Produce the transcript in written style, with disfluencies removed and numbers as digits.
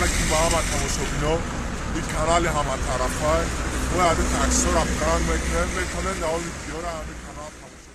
Алейкум ба ҳама тамошобино. Ин канали ҳаматарафа. Мо ҳами таксиҳоро пранк мекунем. Метавонед давоми видеоро ҳами канал тамошо.